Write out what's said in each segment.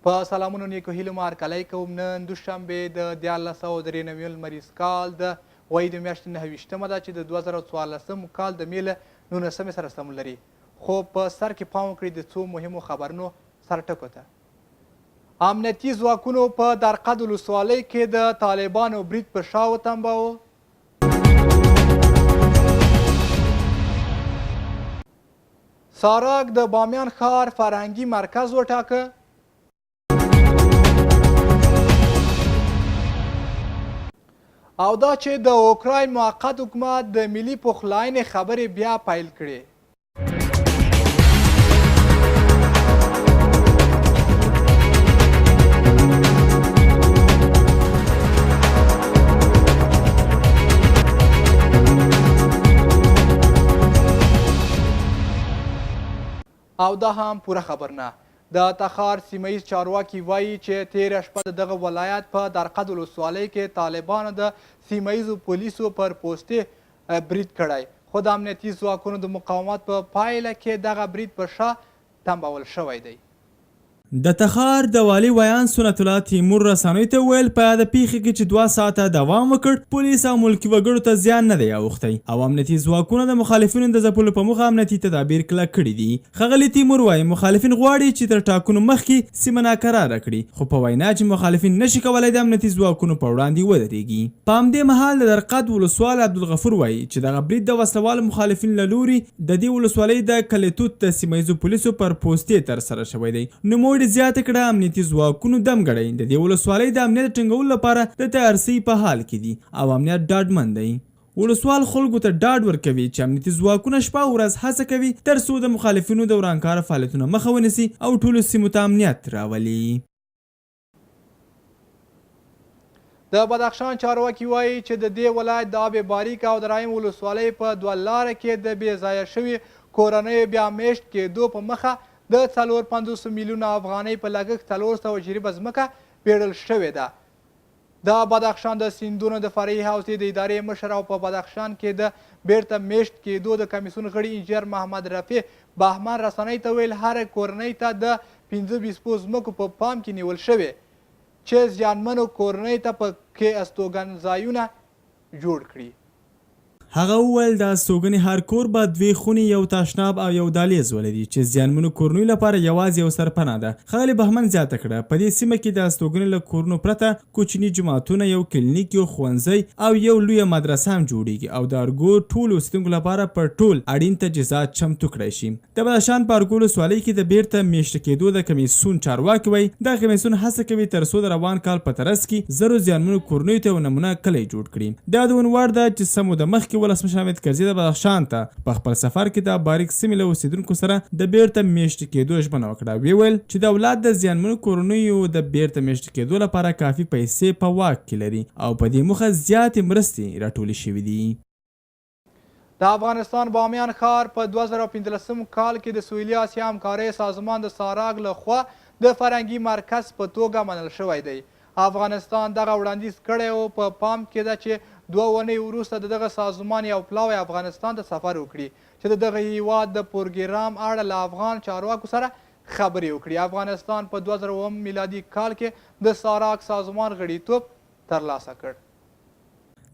په سلامونو نیکو هیلو مو هرکلی کوم. نن دوشنبه د 1393 لمریز کال د غویي د میاشتې 29مه ده چې د 2014 کال د مې له 19مې سره سمون لري. خو په سر کې پام وکړئ د څو مهمو خبرونو سرټکو ته. امنیتي ځواکونو په درقد ولسوالۍ کې د طالبانو برید په شا وتمباوه. ساراک د بامیان ښار فرهنګي مرکز وټاکه. او دا چې د اوکراین موقت حکومت د ملي پخلاینې خبرې بیا پیل کړې. او دا هم پوره خبرنه. د تخار سیمه ییز چارواکي وايي چې تېره شپه د دغه ولایت په درقد ولسوالۍ کې طالبانو د سیمه ییزو پولیسو پر پوستې برید کړی، خو د امنیتي ځواکونو د مقاومت په پایله کې دغه برید په شا تمبول شوی دی. د تخار د والي ویاند سنت الله تیمور رسنیو ته وویل، په یاده پېښه کې چې دوه ساعته دوام وکړ، پولیس او ملکي وګړو ته زیان نه دی اوښتی او امنیتي ځواکونو د مخالفینو د ځپلو په موخه امنیتي تدابیر کلک کړي دي. ښاغلی تیمور وايي، مخالفین غواړي چې تر ټاکنو مخکې سیمه ناکراره کړي، خو په وینا چې مخالفین نه شي کولای د امنیتي ځواکونو په وړاندې ودرېږي. په همدې مهال د درقد ولسوال عبدالغفور وايي چې دغه برید د وسله والو مخالفینو له لوري د دې ولسوالۍ د کلیتوت د سیمه ییزو پولیسو پر پوستې ترسره شوی دی. نوموړي زیاته کړه، امنیتي ځواکونو دمګړی د دې ولسوالۍ د امنیت د ټینګولو لپاره د تیارسۍ په حال کې دي او امنیت ډاډمن دی. ولسوال خلکو ته ډاډ ورکوي چې امنیتي ځواکونه شپه او ورځ هڅه کوي تر څو د مخالفینو د ورانکاره فعالیتونو مخه ونیسي او ټولو سیمو ته امنیت راولي. د بدخشان چارواکي وايي چې د دې ولایت د آب باریک او درایم ولسوالۍ په دوه لاره کې د بې ځایه شوي کورنیو بیا میشت کېدو په مخه د 54 میلیونه افغانۍ په لګښت 400 جریبه ځمکه پېړل شوې ده. د بدخشان د سیندونو د فرعي حوزې د ادارې مشر او په بدخشان کې د بیرته میشت کېدو د کمیسیون غړي انجینر محمد رفیع بهمن رسنۍ ته ویل، هرې کورنۍ ته د 25 بسپو ځمکو په پام کې نیول شوې چې زیانمنو کورنیو ته په کې استوګنځایونه جوړ کړي. هغه وویل، د استوګنې هر کور به دوې خونې، یو تاشناب او یو دالېز ولري چې زیانمنو کورنیو لپاره یوازې یو سرپناه ده. ښاغلي بهمن زیاته کړه، په دې سیمه کې د استوګنې له کورونو پرته کوچني جوماتونه، یو کلینیک، یو ښوونځی او یو لویه مدرسه هم جوړېږي او د ارګو ټولو اوسېدونکو لپاره پر ټول اړین تجهیزات چمتو کړای شي. د بدخشان په ارګو ولسوالۍ کې د بېرته مېشت کېدو د کمېسیون چارواکي وايي، دغه کمېسیون هڅه کوي تر څو د روان کال په ترڅ کې زرو زیانمنو کورنیو ته یو نمونه کلی جوړ کړي. د یادونې وړ ده چې څه موده مخکې ولسمشر حامد کرزي د بدخشان ته په خپل سفر کې د باریک سیمې له اوسېدونکو سره د بېرته مېشت کېدو ژمنه وکړه ویې ویل چې دولت د زیانمنو کورنیو د بېرته مېشت کېدو لپاره کافي پیسې په واک کې لري او په دې موخه زیاتې مرستې راټولې شوې دي. د افغانستان بامیان ښار په 2015 کال کې د سویلي اسیا همکارۍ سازمان د ساراګ له خوا د فرهنګي مرکز په توګه منل شوی دی. افغانستان دغه وړاندیز کړی او په پام کې ده چې دوه اونۍ وروسته د دغه سازمان یو پلاوی افغانستان ته سفر وکړي چې د دغه هیواد د پروګرام اړه له افغان چارواکو سره خبرې وکړي. افغانستان په 2007 میلادي کال کې د ساراګ سازمان غړیتوب ترلاسه کړ.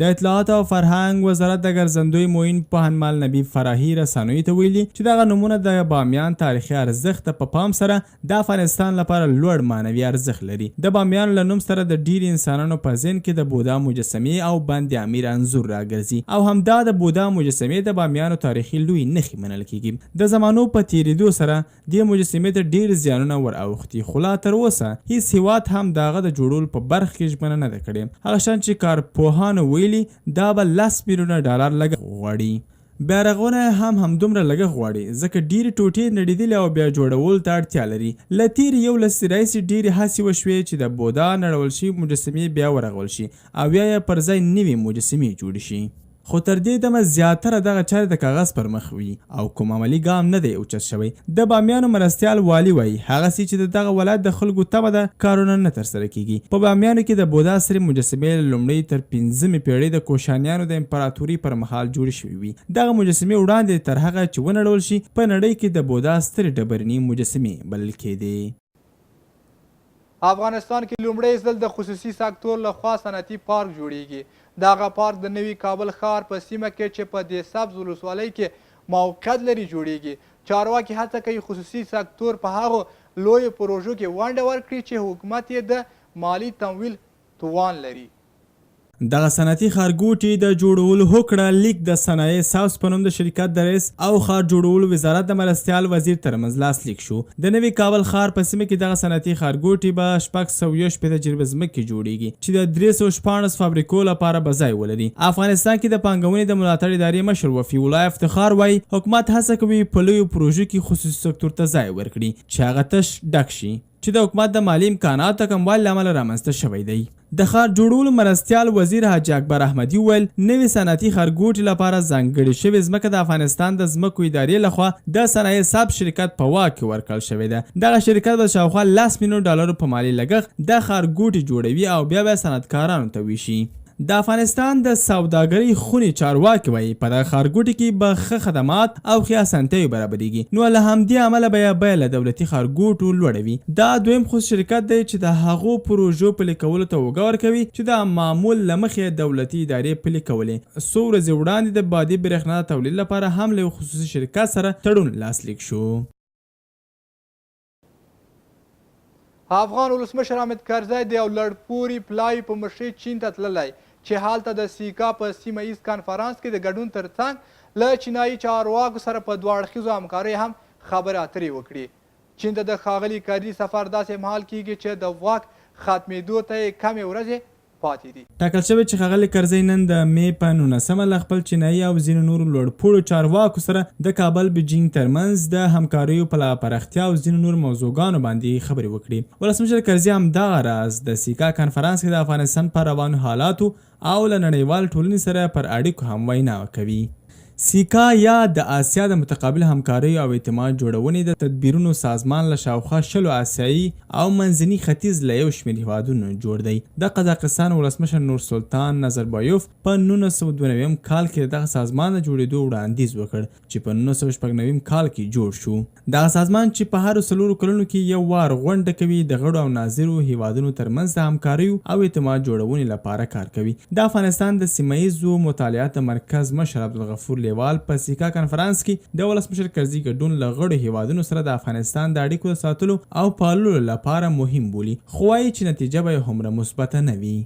د اطلاعاتو او فرهنګ وزارت د ګرځندوی معین پوهنمل نبي فراهي رسنیو ته ویلي چې دغه نومونه د بامیان تاریخي ارزښت ته په پام سره د افغانستان لپاره لوړ معنوي ارزښت لري. د بامیان له نوم سره د ډېری انسانانو په ذهن کې د بودا مجسمې او بند امیر انځور راګرځي او همدا د بودا مجسمې د بامیانو تاریخي لوی نښې منل کېږي. د زمانو په تېرېدو سره دې مجسمې ته ډېر زیانونه ور اوښتي، خو لا تر اوسه هیڅ هېواد هم د هغه د جوړولو په برخه کې ژمنه نه ده کړې. هغه شان چې کارپوهانو ویلي، دا به لس میلیونه ډالر لګښت وغواړي. بیارغونه یې هم همدومره لګښت غواړي، ځکه ډېرې ټوټې نړېدلي او بیا جوړولو ته اړتیا لري. له تېرې یو لسیزې راهیسې ډېرې هڅې وشوې چې د بودا نړول شوې مجسمې بیا ورغول شي او یا یې پر ځای نوې مجسمې جوړې شي. خو تر دې دمه زیاتره دغه چارې د کاغذ پر مخ وي او کوم عملي ګام نه دی اوچت شوی. د بامیانو مرستیال والي وايي، هغسې چې د دغه ولایت د خلکو تمه ده، کارونه نه ترسره کېږي. په بامیانو کې د بودا سرې مجسمې له لومړۍ تر پنځمې پېړۍ د کوشانیانو د امپراتورۍ پر مهال جوړې شوې وي. دغه مجسمې وړاندې تر هغه چې ونړول شي، په نړۍ کې د بودا سترې ډبرینې مجسمې بلل کېدې. افغانستان کې لومړی ځل د خصوصي سکتور له خوا صنعتي پارک جوړیږي. دغه پارک د نوي کابل ښار په سیمه کې چې په دې سبز ولسوالۍ کې موقعیت لري جوړیږي. چارواکي هڅه کوي خصوصي سکتور په هغو لویو پروژو کې ونډه ورکړي چې حکومت یې د مالي تمویل توان لري. دغه صنعتي ښارګوټي د جوړولو هوکړه لیک د صنایع سبز په نوم د شرکت د رئیس او ښار جوړولو وزارت د مرستیال وزیر ترمنځ لاسلیک شو. د نوي کابل ښار په سیمه کې دغه صنعتي ښارګوټي به 661 جریبه ځمکې جوړیږي چې د 316 فابریکو لپاره به ځای ولري. افغانستان کې د پانګونې د ملاتړ ادارې مشر وفي الله افتخار وايي، حکومت هڅه کوي په لویو پروژو کې خصوصي سکتور ته ځای ورکړي چې هغه تش ډک شي چې د حکومت د مالي امکاناتو د کموالي له امله رامنځته شوی دی. د ښار جوړولو مرستیال وزیر حاجي اکبر احمدي وویل، نوي صنعتي ښارګوټي لپاره ځانګړې شوې ځمکه د افغانستان د ځمکو ادارې لخوا د صنایع سبز شرکت په واک کې ورکړل شوې ده. دغه شرکت به د شاوخوا لس میلیون ډالرو په مالي لګښت دا ښارګوټي جوړوي او بیا به یې صنعتکارانو ته ویشي. د افغانستان د سوداګرۍ خونې چارواکي وايي، په دغه ښارګوټي کې به ښه خدمات او ښې اسانتیاوې برابرېږي، نو له همدې امله به یې بیه له دولتي ښارګوټو لوړه وي. دا دویم خصوصي شرکت دی چې د هغو پروژو پلي کولو ته اوږه ورکوي چې د معمول له مخې یې دولتي ادارې پلي کولې. څو ورځې وړاندې د بادي برېښنا د تولید لپاره هم له یو خصوصي شرکت سره تړون لاسلیک شو. افغان ولسمشر حامد کرزی د یو لوړپوړي پلاوي په مشرۍ چین ته تللی چې هلته د سیکا په سیمه ییز کانفرانس کې د ګډون ترڅنګ له چینایي چارواکو سره په دوه اړخیزو همکاریو هم خبرې اترې وکړي. چین ته د ښاغلي کرزي سفر داسې مهال کیږي چې د واک ختمیدو ته یې کمې ورځې پاتې دي. ټاکل شوې چې ښاغلی کرزی نن د مې په نولسمه له خپل چینايي او ځینو نورو لوړ پوړو چارواکو سره د کابل بیجینګ ترمنځ د همکاریو په لا پراختیا او ځینو نورو موضوعګانو باندې خبرې وکړي. ولسمشر کرزي همدغه راز د سیکا کانفرانس کې د افغانستان پر روانو حالاتو او له نړیوال ټولنې سره پر اړیکو هم وینا کوي. سیکا یا د اسیا د متقابل همکاریو او اعتماد جوړونې د تدبیرونو سازمان له شاوخوا شلو اسیايي او منځني ختیځ له یو شمېر هېوادونو جوړ دی. د قزاقستان ولسمشر نور سلطان نظربایوف په 1992 کال کې د دغه سازمان د جوړېدو وړاندیز وکړ چې په 1996 کال کې جوړ شو. دغه سازمان چې په هرو څلورو کلونو کې یو وار غونډه کوي، د غړو او ناظرو هېوادونو ترمنځ د همکاریو او اعتماد جوړونې لپاره کار کوي. د افغانستان د سیمه ییزو مطالعات د مرکز مشر عبدالغفور لېوال په سیکا کنفرانس کې د ولسمشر کرزي ګډون له غړو هېوادونو سره د افغانستان د اړیکو د ساتلو او پاللو لپاره مهم بولي، خو وايي چې نتیجه به یې هومره مثبته نه وي.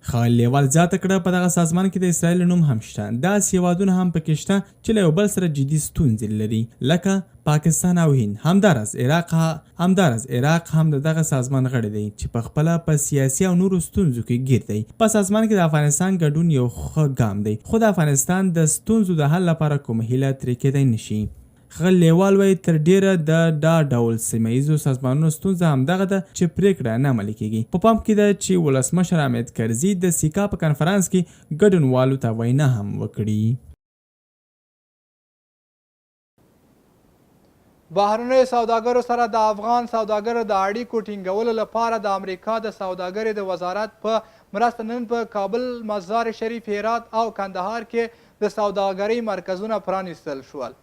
ښاغلي لېوال زیاته کړه، په دغه سازمان کې د اسراییل نوم هم شته، داسې هېوادونه هم پکې شته چې له یو بل سره جدي ستونزې لري لکه پاکستان او هند، همداراز عراق همداراز عراق هم د دغه سازمان غړی دی چې په خپله په سیاسي او نورو ستونزو کې ګیر دی. په سازمان کې د افغانستان ګډون یو ښه ګام دی، خو د افغانستان د ستونزو د حل لپاره کومه هیله ترې کېدای نه شي. ښاغلی لېوال وايي، تر ډېره د دا ډول سیمه ییزو سازمانونو ستونزه همدغه ده چې پرېکړه نه عملي کېږي. په پام کې ده چې ولسمشر حامد کرزي د سیکا په کنفرانس کې ګډونوالو ته وینا هم وکړي. بهرنیو سوداګرو سره د افغان سوداګرو د اړیکو ټینګولو لپاره د امریکا د سوداګرۍ د وزارت په مرسته نن په کابل، مزار شریف، هرات او کندهار کې د سوداګرۍ مرکزونه پرانیستل شول.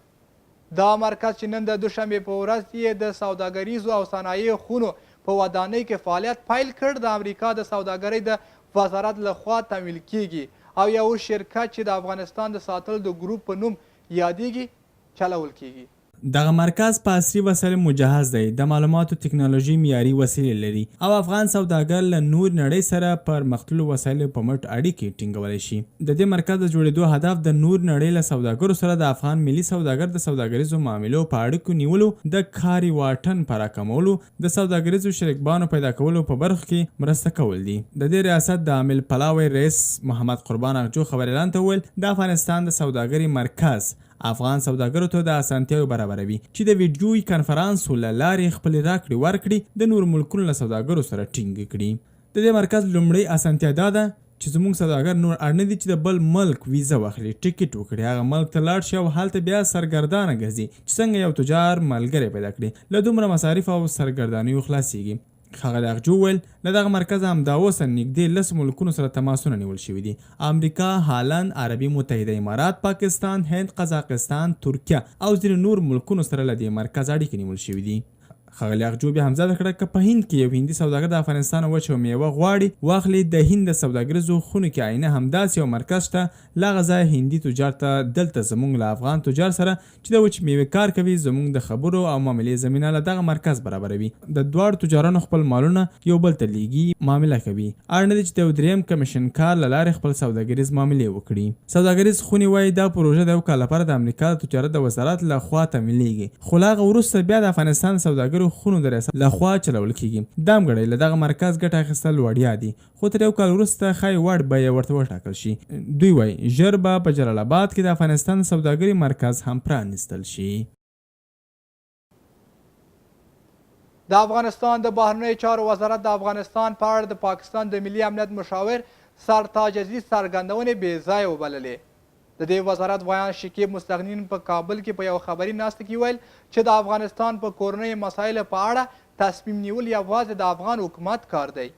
دا مرکز چې نن د دوشنبې په ورځ یې د سوداګریزو او صنایع خونو په ودانۍ کې فعالیت پیل کړ، د امریکا د سوداګرۍ د وزارت له خوا تمویل کیږي او یو شرکت چې د افغانستان د ساتلو د ګروپ په نوم یادیږي، چلول کیږي. دغه مرکز په عصري وسایلو مجهز دی، د معلوماتو تکنالوژۍ معیاري وسیلې لري او افغان سوداګر له نورې نړۍ سره پر مختللو وسایلو په مټ اړیکې ټینګولی شي. د دې مرکز د جوړېدو هدف د نورې نړۍ له سوداګرو سره د افغان ملي سوداګر د سوداګریزو معاملو په اړیکو نیولو، د کاري واټن په راکمولو، د سوداګریزو شریکبانو پیدا کولو په برخو کې مرسته کول دي. د دې ریاست د عامل پلاوی رییس محمد قربان اغجو خبریالانو ته وویل، د افغانستان د سوداګرې مرکز افغان سوداګرو ته د اسانتیاوې برابروي چې د ویډیويي کانفرانسو له لارې خپلې راکړې ورکړې د نورو ملکونو له سوداګرو سره ټینګې کړي. د دې مرکز لومړۍ اسانتیا دا ده چې زموږ سوداګر نور اړ نه دي چې د بل ملک ویزه واخلي، ټکټ وکړي، هغه ملک ته لاړ شي او هلته بیا سرګردانه ګرځي چې څنګه یو تجار ملګری پیدا کړي، له دومره مصارفو او سرګردانیو خلاصیږي. ښاغلي اغجو وویل، له دغه مرکزه همدا اوسه نږدې لسو ملکونو سره تماسونه نیول شوي دي، امریکا، هالند، عربي متحده امارات، پاکستان، هند، قزاقستان، ترکیه او ځینو نور ملکونو سره له دې مرکزه اړیکې نیول شوي دي. ښاغلي اغجو بیا هم زیاته کړه، که په هند کې یو هندي سوداګر د افغانستان وچه میوه غواړي واخلي، د هند د سوداګریزو خونو کې عینه همداسې یو مرکز شته، له هغه ځایه هندي تجار ته دلته زمونږ له افغان تجار سره چې د وچې میوې کار کوي، زمونږ د خبرو او معاملې زمینه له دغه مرکز برابروي. د دواړو تجارانو خپل مالونه یو بل ته لیږي، معامله کوي. اړ نه دي چې د یو دریم کمیشنکار له لارې خپل سوداګریز معاملې وکړي. سوداګریز خونې وايي، دا پروژه د یو کال لپاره د امریکا د تجارت د وزارت له خوا تمویلیږي، خو له هغه وروسته بیا د افغانستان د سوداګرو خونو د ریاست له خوا چلول کیږي. دمګړی له دغه مرکز ګټه اخیستل وړیا دي، خو تر یو کال وروسته ښايي وړ بیه ورته وټاکل شي. دوی وايي، ژر به په جلال اباد کې د افغانستان د سوداګري مرکز هم پرانیستل شي. د افغانستان د بهرنیو چارو وزارت د افغانستان په اړه د پاکستان د ملي امنیت مشاور سرتاج عزیز څرګندونې بې ځایه وبللې. د دې وزارت ویاند شکیب مستغنین په کابل کې په یوه خبري ناسته کې وویل چې د افغانستان په کورنیو مسایلو په اړه تصمیم نیول یوازې د افغان حکومت کار دی.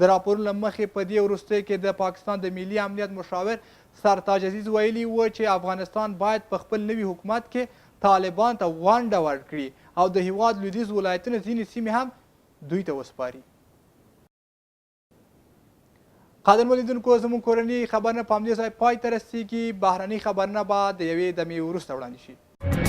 د راپورونو له مخې په دې وروستیو کې د پاکستان د ملي امنیت مشاور سرتاج عزیز ویلي و چې افغانستان باید په خپل نوي حکومت کې طالبان ته ونډه ورکړي او د هیواد لویدیځ ولایتونو ځینې سیمې هم دوی ته وسپاري. قدرمن لیدونکو زموږ کورني خبرونه په همدې ځای پای ته رسیږي. بهرني خبرونه به د یوې دمې وروسته وړاندې شي.